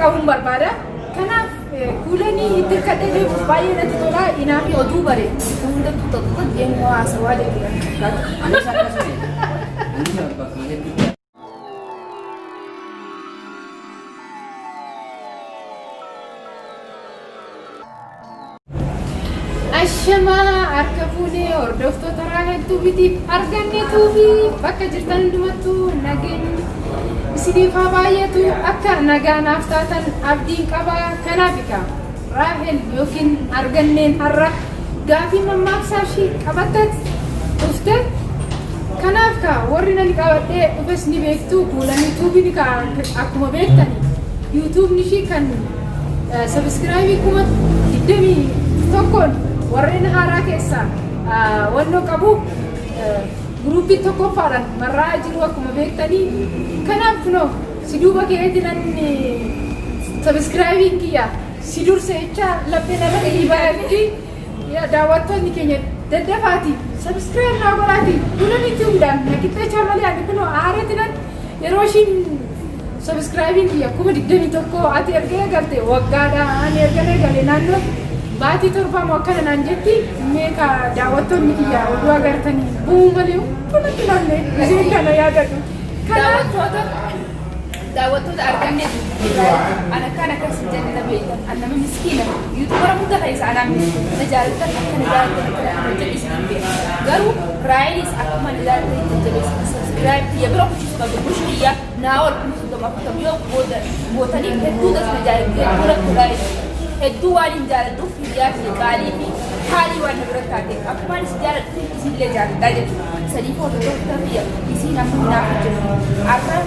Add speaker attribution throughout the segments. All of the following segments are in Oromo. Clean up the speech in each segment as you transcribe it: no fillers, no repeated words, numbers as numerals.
Speaker 1: qabuun barbaada. Kanaaf kuulanii itti hirkadhee deemuuf baay'ee natti tola. Inaafi
Speaker 2: Oduu bare hunda tuuta tuuta deemu haasawaa jechuudha.
Speaker 3: Anis akkasuma. Anis bakkuma hedduutti.
Speaker 1: Ashamaa harka fuunee hordoftoota Raahel Tuubitiif arganne tuubii bakka jirtan hundumattuu nageenyi isiniif haa baay'atu akka nagaa naaf taatan abdiin qaba. Kanaaf egaa Raahel yookiin arganneen har'a gaafii mammaaksaa ishii qabattet dhufte. Kanaaf kaa warri nani qabadhee dhufes ni beektu kuulanii tuubiin kaa akkuma beektani yuutuubni ishii kan Sabiskiraayibii 21,000n warreen haaraa keessaa wannoo qabu guruuppii tokkoffaadhaan marraa jiru akkuma beektanii. Kanaaf kunoo si duuba keetti nan sabiskiraayibiin kiyya si durse jecha laphee narra dhiibaa jirti. Daawwattoonni keenya daddafaati sabiskiraayib naa godhaati bulanitti hundaan na qixxeechaa malee ani kunoo aareeti nan yeroo ishiin Subscribe kiyya 21,000 ati erga eegalte waggaadha ani erga eegale naannoo baatii torbaa moo akkana naan jetti mee ka daawwattoonni kiyya oduu agartanii bu'uu malee hundumatti namne isheen kana yaadadhu. Kanaaf
Speaker 2: Daawwattoota daawwattoota arganne an akkaan akkas hin jenne na beektan an nama miskiina yuutuubara hunda keessa anaan miskiina na jaallattan akka na jaallattan akka na kabajjan isin hin beeku garuu raayinis akkuma na jaallattan jajjabeessan subscribe kiyya bira kuchisu qabdu mush kiyya naa ol 30,000 40 yoo booda gootaniif hedduu das na jaalladhu hedduu rakkoodhaa jechuudha. Hedduu waan hin jaaladhuuf hiriyaa kiyya qaalii fi haalii waan na bira taateef akkumaan isin jaaladhu isinillee jaaladhaa jechuudha. Saniif hordoftoota kiyya isiin amma naaf hojjetu. Har'a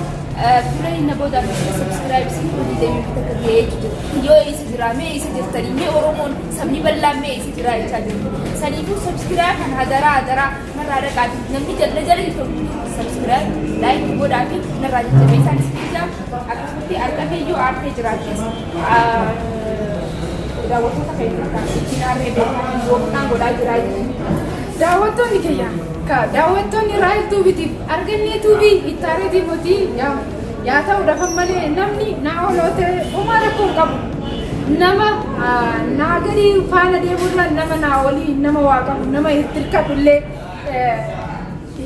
Speaker 2: fuula inni booda subscribe isin kuma digdamii takka ga'ee jira. Yoo isa jira mee isa jirtanii mee Oromoon sabni bal'aan mee isa jira jechaa jirtu. Saniifuu subscribe kan hadaraa hadaraa narraa dhaqaati namni jala jala jirtu subscribe like godhaa fi narraa jajjabeessaan isin ija akkasumatti argateeyyuu aartee jiraattis daawwattoota keenya kan ittiin aarree beekaa gooftaan godhaa jiraa jechuudha.
Speaker 1: Daawwattoonni keenya ka daawwattoonni Raahel Tuubitiif argannee tuubii itti aareetii mootii yaa yaa ta'u dafan malee namni naa oloote homaa rakkoo hin qabu. Nama naa gadii faana deemurra nama naa olii nama waa qabu nama itti hirkadhu illee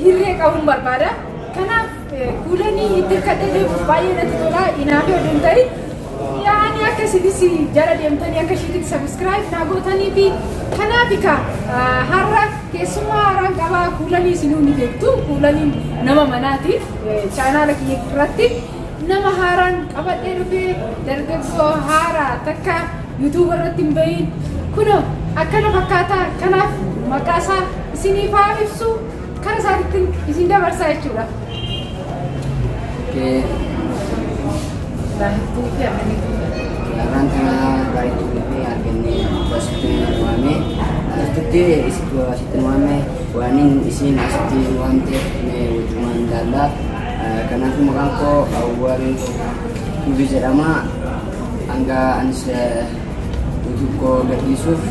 Speaker 1: hirree qabuun barbaada. Kanaaf kuulanii itti hirkadhee deemuuf baay'ee natti tola. Inaafii oduu hin ta'in. Yaani akka isinis jala deemtanii akka ishiitti subscribe naa gootanii fi kanaaf ka har'a keessummaa haaraan qabaa kuulanii isinuu ni beektu. Kuulaniin nama manaati. Chaanaala kiyya irratti nama haaraan qabadhee dhufee dargaggoo haaraa takka yuutuuba irratti hin bahin kunoo akkana fakkaata kanaaf maqaa isaa isiniif haa ibsu kara isaatitti isin dabarsaa jechuudha.
Speaker 3: Okay. Har'aan kana baay'ee fi argannee asitti nu waame. Asitti asitti nu waame waan isiin asitti nu waamteef mee wajjumaan ilaalla. Kanaafuu maqaan koo Awwal Tuubii jedhama. Hanga anis YouTube koo gadhiisuuf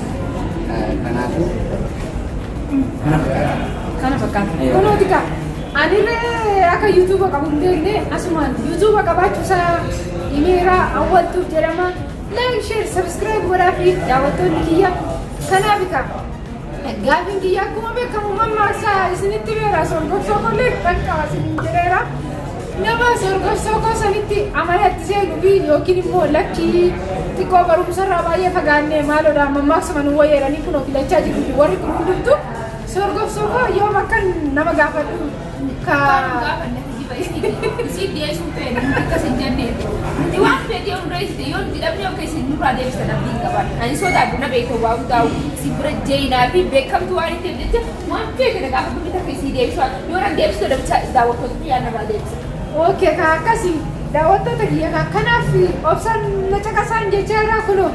Speaker 3: kanaafuu kana fakkaata.
Speaker 1: Kana fakkaata. Kunooti kaa. Anirree akka yuutuuba qabu hin beekne asumaan yuutuuba qabaachuu isaa himeera Awwaltuuf jedhama. Like, share, subscribe godhaa fi daawwattoonni kiyya. Kanaaf kaa. Gaafiin kiyya akkuma beekamu mammaaksa isinitti beera sorgobsoo kollee dhanqaba isiniin jedheera. Nama sorgobsoo koo sanitti amalatti seenu fi yookiin immoo lakkii xiqqoo barumsarraa baay'ee fagaannee maaloodha mammaaksuma nu wayyeeranii kunoo filachaa jiru warri kun hundumtu sorgobsoo koo yoom akkan nama gaafadhu ka
Speaker 2: Gaafanne kijiba isii dhiyeessuu feene nuti akkas hin jenne nuti waan fedhii hunda isii yoo nuti dhabne akka isin nurraa deebisan abdii hin qaban ani sodaadhu na beeka waa hundaa'u isin bira jeenaa fi beekamtu waan hin ta'eef jecha waan feete na gaafa nuti akka isii deebisu yoo nan deebisu dhabcha daawwattoota kiyyaa narraa deebisa.
Speaker 1: Okay ka akkasii daawwattoota kiyya ka kanaaf obsaan na caqasaan jecha irraa kunoo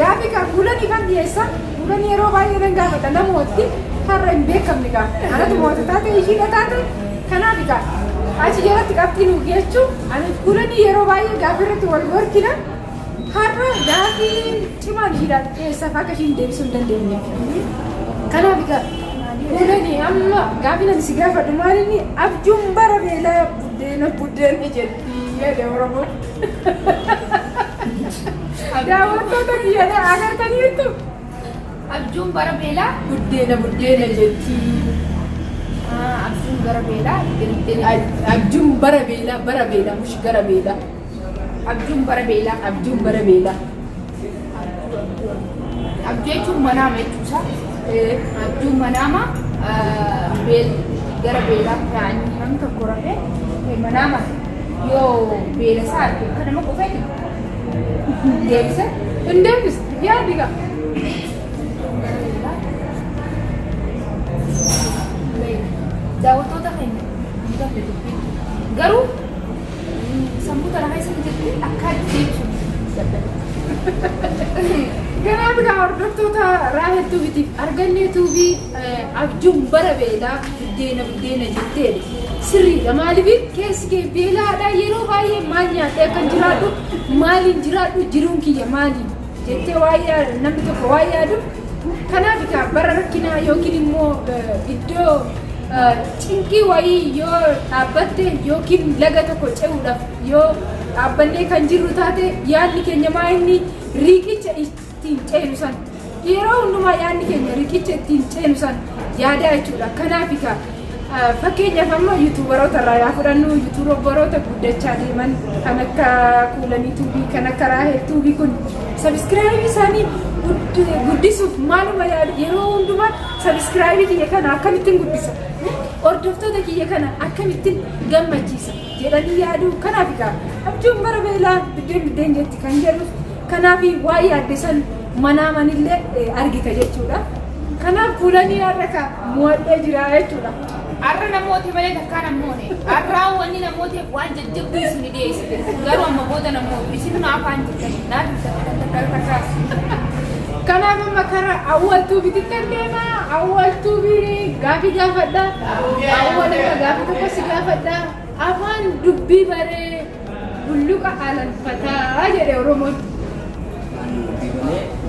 Speaker 1: gaafii ka kuulanii kan dhiyeessa kuulanii yeroo baay'ee nan gaafata namooti har'a hin beekamne gaa anatu moota taate ishiidha taate kanaaf gaa achi jalatti qabxii nu geechuu ani kuulanii yeroo baay'ee gaafii irratti wal morkina har'a gaafii cimaan ishiidhaan dhiyeessaaf akka ishiin deebisuu hin dandeenyeef kanaaf gaa kuulanii amma gaafii nan si gaafadhu maal inni abjuun bara beelaa buddeena buddeena jetti jedhe Oromoon. Daawwattoota kiyya agartaniirtu.
Speaker 2: Abjuun bara beelaa.
Speaker 1: Buddeena buddeena jetti.
Speaker 2: Abjuun gara beelaa biddeen
Speaker 1: Abjuun bara beelaa bara beelaa mush gara beelaa.
Speaker 2: Abjuun bara beelaa.
Speaker 1: Abjuun bara beelaa.
Speaker 2: Abjuu jechuun manaama jechuusaa. Abjuun manaama beel gara beelaa yaa'anii namni tokko rafee manaama yoo beela isaa arge akka nama qufeeti deebise.
Speaker 1: Hin deebistu yaadi gaa.
Speaker 2: Gara beelaa. Daawwattoota keenya hin galle dubbiin. Garuu sammuu tana keessa jirti akka deebisu dadhabe.
Speaker 1: Kanaaf egaa hordoftoota Raahel Tuubitiif argannee tuubii abjuun bara beelaa buddeena buddeena jetteedha. Sirriidha maaliif keessi kee beelaadha yeroo baay'ee maal nyaadhee akkan jiraadhu maaliin jiraadhu jiruun kiyya maaliin jettee waa namni tokko waa yaadu kanaaf egaa bara rakkinaa yookiin immoo iddoo cinqii wayii yoo dhaabbatte yookiin laga tokko ce'uudhaaf yoo dhaabbannee kan jirru taate yaadni keenya maa inni riiqicha ittiin ceenu san yeroo hundumaa yaadni keenya riqicha ittiin ceenu san yaadaa jechuudha. Kanaaf egaa fakkeenyaaf amma YouTuberoota irraa yaa fudhannu YouTuberoota guddachaa deeman kan akka Kuulanii Tuubii kan akka Raahel Tuubii kun subscribe isaanii guddisuuf maaluma yaadu yeroo hundumaa subscribe kiyya kana akkamittiin guddisa hordoftoota kiyya kana akkamittiin gammachiisa jedhanii yaadu. Kanaaf egaa abjuun bara beelaa biddeen biddeen jetti kan jedhuuf kanaaf waa yaadde san manaamanillee argita jechuudha. Kanaaf Kuulanii har'a ka mo'adhee jira jechuudha.
Speaker 2: Har'a namooti malee takkaa namoone. Har'aa wanni namootiif waan jajjabduu isin dhiyeessite. Garuu amma booda namoota isin afaan jirtan naaf takka takka.
Speaker 1: Kanaaf amma karaa awwaltuu bitittan deema. Awwaltuu birii gaafii gaafadha. Awwal amma gaafii tokko si gaafadha. Afaan dubbii baree bulluqa alalfataa jedhe Oromoon.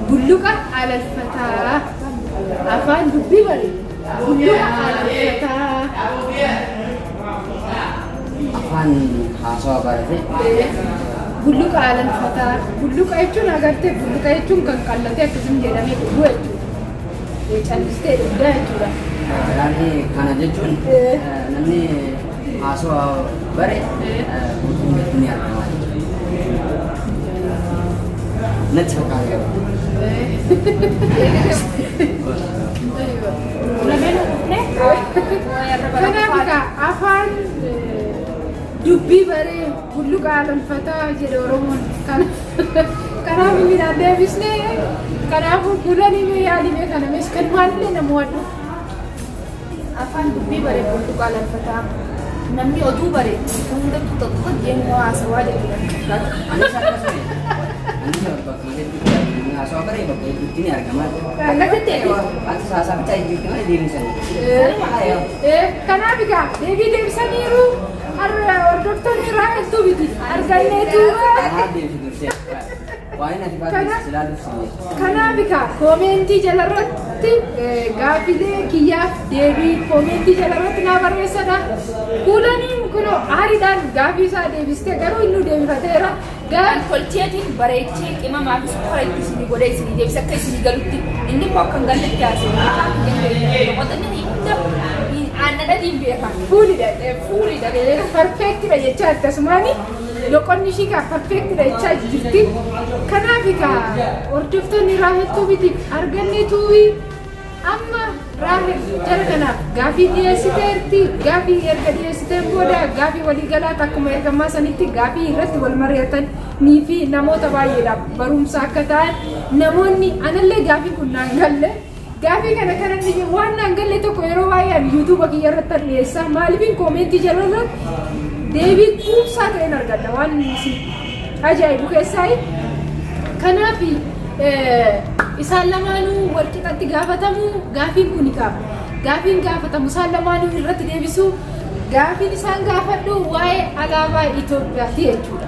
Speaker 1: Bulluqa alalfataa. Afaan dubbii baree bulluqa alalfataa.
Speaker 3: Afaan haasawaa barate.
Speaker 1: Bulluqa alalfataa. Bulluqa jechuun agartee bulluqa jechuun kan qallatee akkasuma jedhamee dhugu jechuudha. Callistee dhugdaa jechuudha.
Speaker 3: Yaani kana jechuun namni haasawaa bare guutuu ni argama jechuudha. Natti fakkaata garuu.
Speaker 2: Lameen kufne.
Speaker 1: Kanaaf egaa afaan dubbii baree bulluqa alalfataa jedhe Oromoon. Kanaaf inni naan deebisnee kanaafuu Kuulanii mee yaalii kana mees kan maalillee nama wadhu.
Speaker 2: Afaan dubbii bare bulluqa alalfataa. Namni oduu bare hundattuu tokko deemu haasawaa jechuudha.
Speaker 3: Anis akkasuma. Anis bakka hedduutti namni haasawaa bare bakka hedduutti ni argama.
Speaker 2: Akkasitti
Speaker 3: Ati haasaa bichaa jirti malee deebisanii.
Speaker 1: Kanaaf egaa deebii deebisaniiru har'a hordoftoonni Raahel Tuubiti arganneetu.
Speaker 3: Kanaaf deebisi dursee. Waan ati baatee ilaaluuf si
Speaker 1: Kanaaf egaa comment jalarratti gaaffilee kiyyaaf deebii comment jalarratti naa barreessadha. Kuulaniin kunoo aariidhaan gaaffii isaa deebistee garuu inni deebifateera.
Speaker 2: Gaan tolcheetiin bareechee qimamaa fi sukkara itti isinii godhee isinii deebise akka isinii galutti inni immoo akka hin galletti haasa'e. Qoxanni hunda aannan adiin beekan.
Speaker 1: Fuulidha.
Speaker 2: Fuulidha.
Speaker 1: Perfectidha jechaa akkasumaani loqonni ishii kaa perfectidha jechaa jirti. Kanaaf egaa hordoftoonni Raahel Tuubitiif argannee tuubii amma Raahel jara kanaaf gaafii dhiyeessiteerti. Gaafii erga dhiyeessiteen booda gaafii waliigalaa akkuma ergamaa sanitti gaafii irratti wal mari'atanii fi namoota baay'eedhaaf barumsa akka ta'an namoonni anallee gaafii kun naan galle. Gaafii kana kanan waan naan galle tokko yeroo baay'ee ani YouTube kiyya irratti dhiyeessa. Maaliifin comment jalarratti deebii quubsaa ta'een argadha waan isin ajaa'ibu keessaa. Kanaaf isaan lamaanuu wal qixatti gaafatamu gaafiin kun qaba. Gaafiin gaafatamu isaan lamaanuu irratti deebisu gaafiin isaan gaafadhu waa'ee alaabaa Itoophiyaati jechuudha.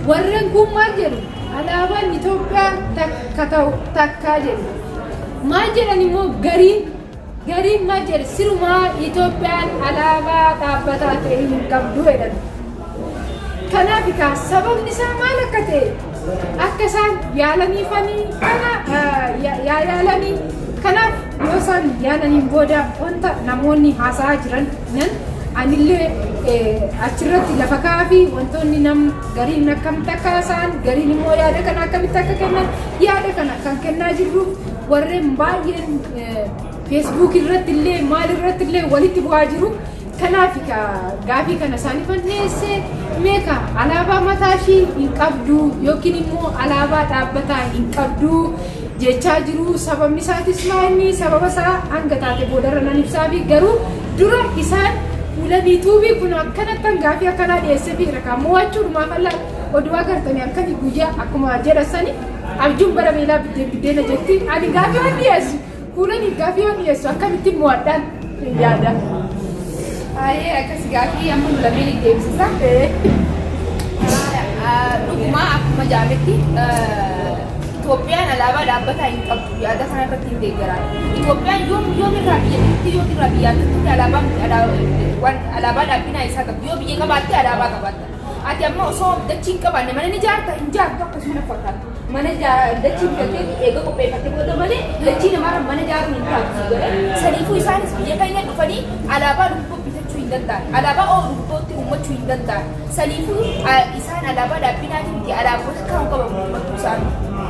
Speaker 1: Warreen kun maal jedhu alaabaan Itoophiyaa takka ta'u takkaa jedhu. Maal jedhan immoo gariin gariin maal jedhe sirumaa Itoophiyaan alaabaa dhaabbataa ta'e hin qabdu jedhan. Kanaaf egaa sababni isaa maal akka ta'e Akka isaan yaalaniifanii kana yaa yaalanii kanaaf yoo isaan yaalaniin booda wanta namoonni haasa'aa jiran nan anillee achirratti lafa kaa'aa fi wantoonni nam gariin akkamitti akka haasa'an gariin immoo yaada kana akkamitti akka kennan yaada kana kan kennaa jirru warreen baay'een Facebook irratti illee maal irratti illee walitti bu'aa jiru. Kanaaf gaafii kana isaaniifan dhiyeesse meeqa alaabaa mataa ishii hin qabdu yookiin immoo alaabaa dhaabbataa hin qabdu jechaa jiru. Sababni isaatis maa inni sababa isaa hanga taate boodarra nan ibsaa fi garuu dura isaan fuula yuutuubii kun akkanattan gaafii akkanaa dhiyeesse fi rakaa mo'achuudhumaaf alla oduu agartanii halkanii guyyaa akkuma jedhan sani abjuun bara beelaa biddeen biddeena jetti ani gaafii waan dhiyeessu fuulanii gaafii waan dhiyeessu akkamittiin mo'adhaan yaada.
Speaker 2: Baay'ee akkas gaafii amma nu lameen itti deebisisa. Dhuguma akkuma jaametti Itoophiyaan alaabaa dhaabbataa hin qabdu yaada kana irratti hin deeggaraa. Itoophiyaan yoom yoom irraa biyya tokkotti yoom irraa biyya tokkotti alaabaa alaabaa dhaabbinaa isaa qabdu yoo biyya qabaatte alaabaa qabaatta. Ati amma osoo dachii hin qabaanne mana ni ijaarta hin ijaartu akkasuma na fakkaata. Mana dachii bitattee eega qopheeffatte booda malee dachii namaarra mana ijaaruun hin taatu si godhe. Saniifuu isaanis biyya keenya dhufanii alaabaa lubbuu bitachuu hin danda'an. Alaabaa oo lubbootti uummachuu hin danda'an. Saniifuu isaan alaabaa dhaabbinaatiin miti alaabota kaan qaban uummattuu isaan.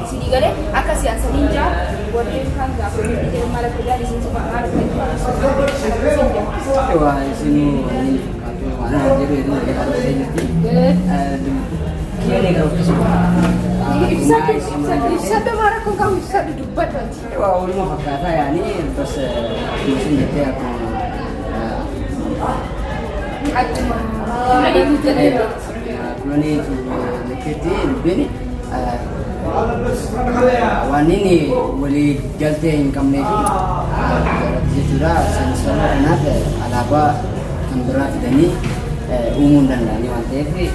Speaker 2: Isinii galee akka siyaasaniin jaa warreen kaan gaafatanii jiran maal akka jaan isin maal akka jaan.
Speaker 3: Waa isinuu ni fakkaatu waan jedhu jedhu jedhu jirti. Kiyyoolee garuu akkasuma.
Speaker 1: Ibsadhu maal akka qabu ibsadhu dubbadhu ati.
Speaker 3: Waa waluma fakkaataa yaani bas akkuma isin jettee akkuma
Speaker 2: Akkuma kulaniitu jedhee
Speaker 3: kulaniitu jetteetti dubbiin waan inni walii galtee hin qabnee fi irratti jechuudha. Isaanis sababa kanaaf alaabaa kan biraa fidanii uumuu hin danda'anii waan ta'eef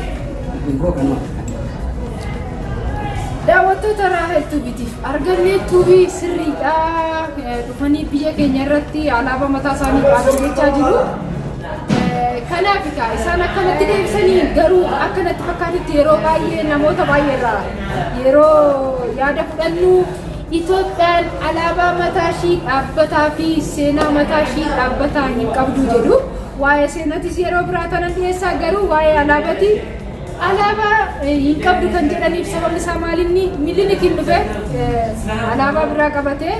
Speaker 3: dubbiin koo kanuma fakkaata.
Speaker 1: Daawwattoota Raahel Tuubitiif argannee tuubii sirriidha. Dhufanii biyya keenya irratti alaabaa mataa isaanii dhaabu jechaa jiru. Kanaaf egaa isaan akkanatti deebisanii garuu akkanatti fakkaatetti yeroo baay'ee namoota baay'ee irraa yeroo yaada fudhannu Itoophiyaan alaabaa mataa ishii dhaabbataa fi seenaa mataa ishii dhaabbataa hin qabdu jedhu. Waa'ee seenatis yeroo biraa tanan dhiyeessaa garuu waa'ee alaabati alaabaa hin qabdu kan jedhaniif sababni isaa maalinni Minilikiin dhufe alaabaa biraa qabatee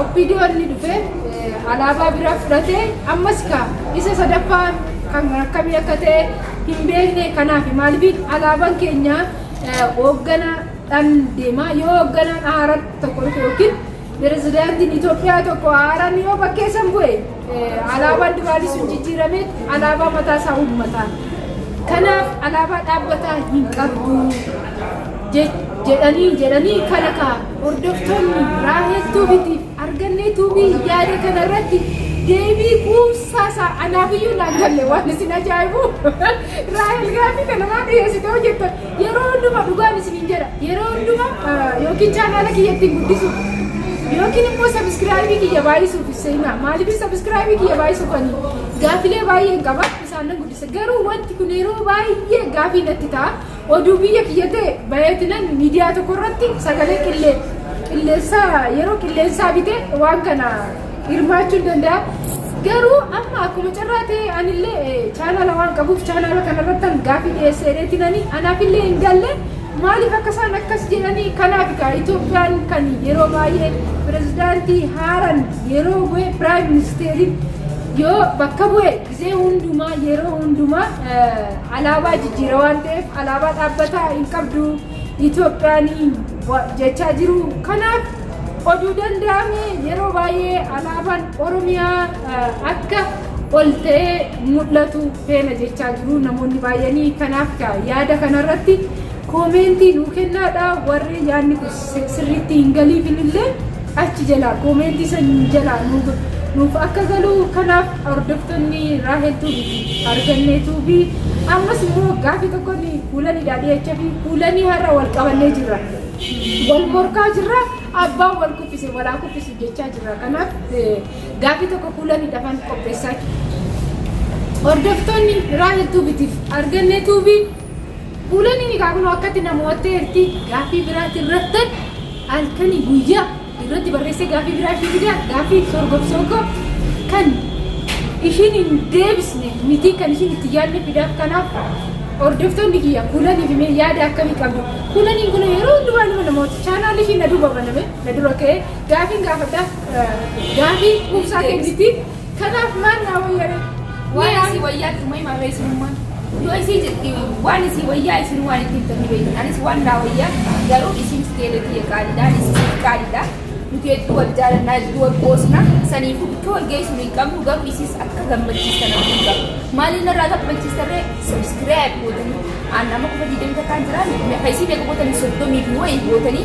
Speaker 1: OPDOn ni dhufe alaabaa biraa fudhatee ammas ka isa sadaffaa kan akkamii akka ta'e hin beekne kanaaf maaliif alaabaan keenya hoogganaadhaan deema yoo hoogganaan haaraan tokko dhufe yookiin pirezidaantiin Itoophiyaa tokko haaraan yoo bakkee san bu'e alaabaan duraanii sun jijjiirame alaabaa mataa isaa uummataa. Kanaaf alaabaa dhaabbataa hin qabdu jedhanii jedhanii kana kaa hordoftoonni Raahel Tuubitiif argannee tuubii yaada kana irratti deebii quubsaa isaa anaafiyyuu naan galle waan isin ajaa'ibu Raahel gaaffii kana maa dhiyeessite hojjettan yeroo hundumaa dhugaan isiniin jedha yeroo hundumaa yookiin chaanaala kiyya ittiin guddisuuf yookiin immoo sabiskiraayibii kiyya baay'isuuf seenaa maaliif sabiskiraayibii kiyya baay'isuuf ani gaafilee baay'een qaba isaan nan guddisa garuu wanti kun yeroo baay'ee gaafii natti ta'a oduu biyya kiyya ta'e bayeetinan miidiyaa tokko irratti sagalee qillee qilleensaa yeroo qilleensaa bite waan kana hirmaachuu hin danda'a. Garuu amma akkuma carraa ta'e anillee chaanaala waan qabuuf chaanaala kanarrattan gaafii dhiyeessee dheetinani anaafillee hin galle maaliif akka isaan akkas jedhanii kanaaf egaa Itoophiyaan kan yeroo baay'ee pirezidaantii haaran yeroo bu'e piraayim ministeeriin yoo bakka bu'e gizee hundumaa yeroo hundumaa alaabaa jijjiira waan ta'eef alaabaa dhaabbataa hin qabdu Itoophiyaan jechaa jiru. Kanaaf oduu danda'ame yeroo baay'ee alaabaan Oromiyaa akka ol ta'ee mul'atu feena jechaa jiru namoonni baay'anii. Kanaaf yaada kanarratti koomeentii nuu kennaadha warri yaadni kun sirriitti hin galiifin illee achi jalaa koomeentii san jalaa nuuf akka galu kanaaf hordoftoonni Raahel Tuubii argannee Tuubii ammas immoo gaafii tokko ni kuulaniidha dhiyeechaa fi kuulanii har'a wal qabannee jirra. Wal morkaa jirra abbaan wal kuffise walaa kuffisu jechaa jirra. Kanaaf gaafii tokko kuulaniidha afaan qopheessaa jira. Hordoftoonni Raahel Tuubitiif argannee Tuubii Kuulaniin egaa kunoo akkatti namoota erti gaaffii biraatti irrattan halkanii guyyaa irratti barreessee gaaffii biraa ishii fidaa gaaffii sorgof kan ishiin hin deebisne miti kan ishiin itti yaadne fidaaf. Kanaaf hordoftoonni kiyya, Kuulanii fi mee yaada akkamii qabdu? Kuulaniin kun yeroo hundumaa nama namoota chaanaalli ishii na duuba baname, na dura ka'ee gaafiin gaafadhaaf gaafii quubsaa kenniti. Kanaaf maal naa wayyare?
Speaker 2: Waan isii wayyaatti uma himaa isinummaan. Yoo isii jetti waan isii wayyaa, isin waan itti himtan ni beektan. Anis waan naa wayyaa, garuu isin teeletii qaaliidha. Anis isin qaaliidha. Nuti hedduu wal jaalannaa, hedduu wal qoosna. Saniifuu bakka wal geessu hin qabnu, garuu isis akka gammachiistan abdii qaba. Maaliin irraa gammachiistarree? Subscribe gootanii aan nama 20,000 jiraan meeqa isii meeqa gootanii, 30 fi wayii gootanii,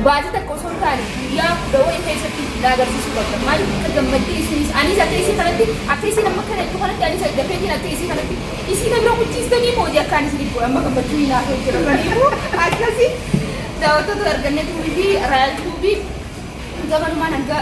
Speaker 2: baatii takka osoo hin taane guyyaa 10 wayii keessatti na agarsiisuu qabda. Maaliif akka gammaddee isinis anis akka isii kanatti, akka isiin amma kana iddoo kanatti, anis dafeetiin akka isii kanatti isii na bira kuchiistanii mooti akka ani isiniif godhe amma gammachuu hin haasa'u jira. Kanaafuu akkasii daawwattoota Argannee Tuubii fi Raayal Tuubii gamanumaan hanga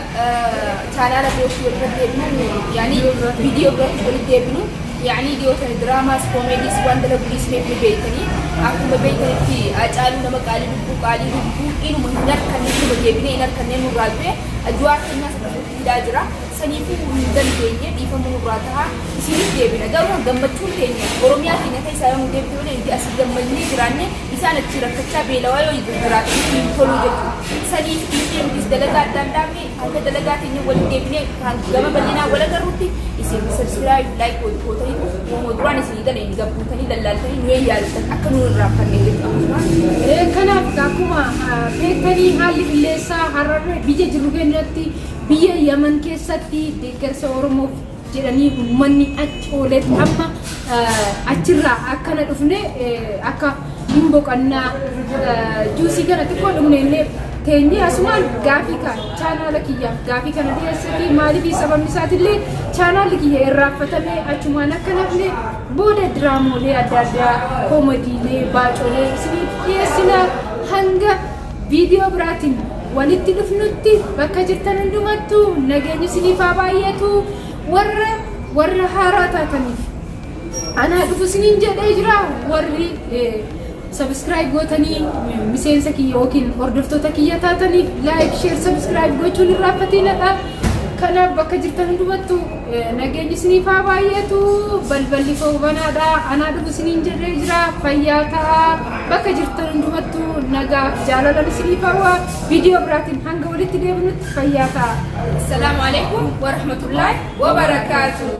Speaker 2: chaanaala birootti walitti deebinu, yaani viidiyoo biratti walitti deebinu, yaani dhiyoota diraamaas koomeediis waan dalagu dhiisneef ni beektanii. Akkuma beektanitti Hacaaluu nama qaalii, lubbuu qaalii, lubbuu inuma hin harkanne, inuma deebinee hin harkanne nurraa du'e. Jawaar keenyaas akkasumatti hidhaa jira. Saniifuu hin dandeenye, dhiifama nurraa tahaa, isiniif deebina. Garuu gammachuun keenya Oromiyaa keenya keessaa yoo nu deebite malee, nuti asii gammannee jiraanne isaan achi rakkachaa beelawaa yoo jiraatan hin toluu jechuudha. Saniif dhiifnee nutis dalagaa addaan dhaabne, hanga dalagaa teenya waliin deebinee gama bal'inaa wal agarrutti isin subscribe, like gootanii uumama duraan isinii daleen gabbuutanii lallaaltanii nu yaadattan akka nu irraanfanne jechuudha.
Speaker 1: Kanaaf akkuma beektanii haalli qilleensaa har'arree biyya jirru keenyatti, biyya Yaman keessatti deeggarsa Oromoof jedhanii uummanni achi ooletti amma achirraa akkana dhufne akka hin boqannaa juusii kana xiqqoo dhugne illee teenyee asumaan gaafii ka chaanaala kiyyaaf gaafii kana dhiyeessee fi maaliif sababni isaatillee chaanaalli kiyya irraanfatamee achumaan akka nafne, booda diraamolee adda addaa, koomediilee, baacolee isiniif dhiyeessina. Hanga viidiyoo biraatiin walitti dhufnutti bakka jirtan hundumattuu nageenyi isiniif haa baay'atu. Warra haaraa taataniif anaa dhufu isiniin jedhee jira. Warri subscribe gootanii miseensa kiyya yookiin hordoftoota kiyya taataniif like, share, subscribe gochuun irraanfatinadha. Kanaaf bakka jirtan hundumattuu nageenyi isiniif haa baay'atu. Balballi koo banaadha. Anaa dhufu isiniin jedhee jira. Fayyaa ta'aa. Bakka jirtan hundumattuu nagaaf jaalalan isiniif hawwa. Viidiyoo biraatiin hanga walitti deebinutti fayyaa ta'aa.
Speaker 2: Assalaamu alaikum warahmatullaahi wabarakaatuh.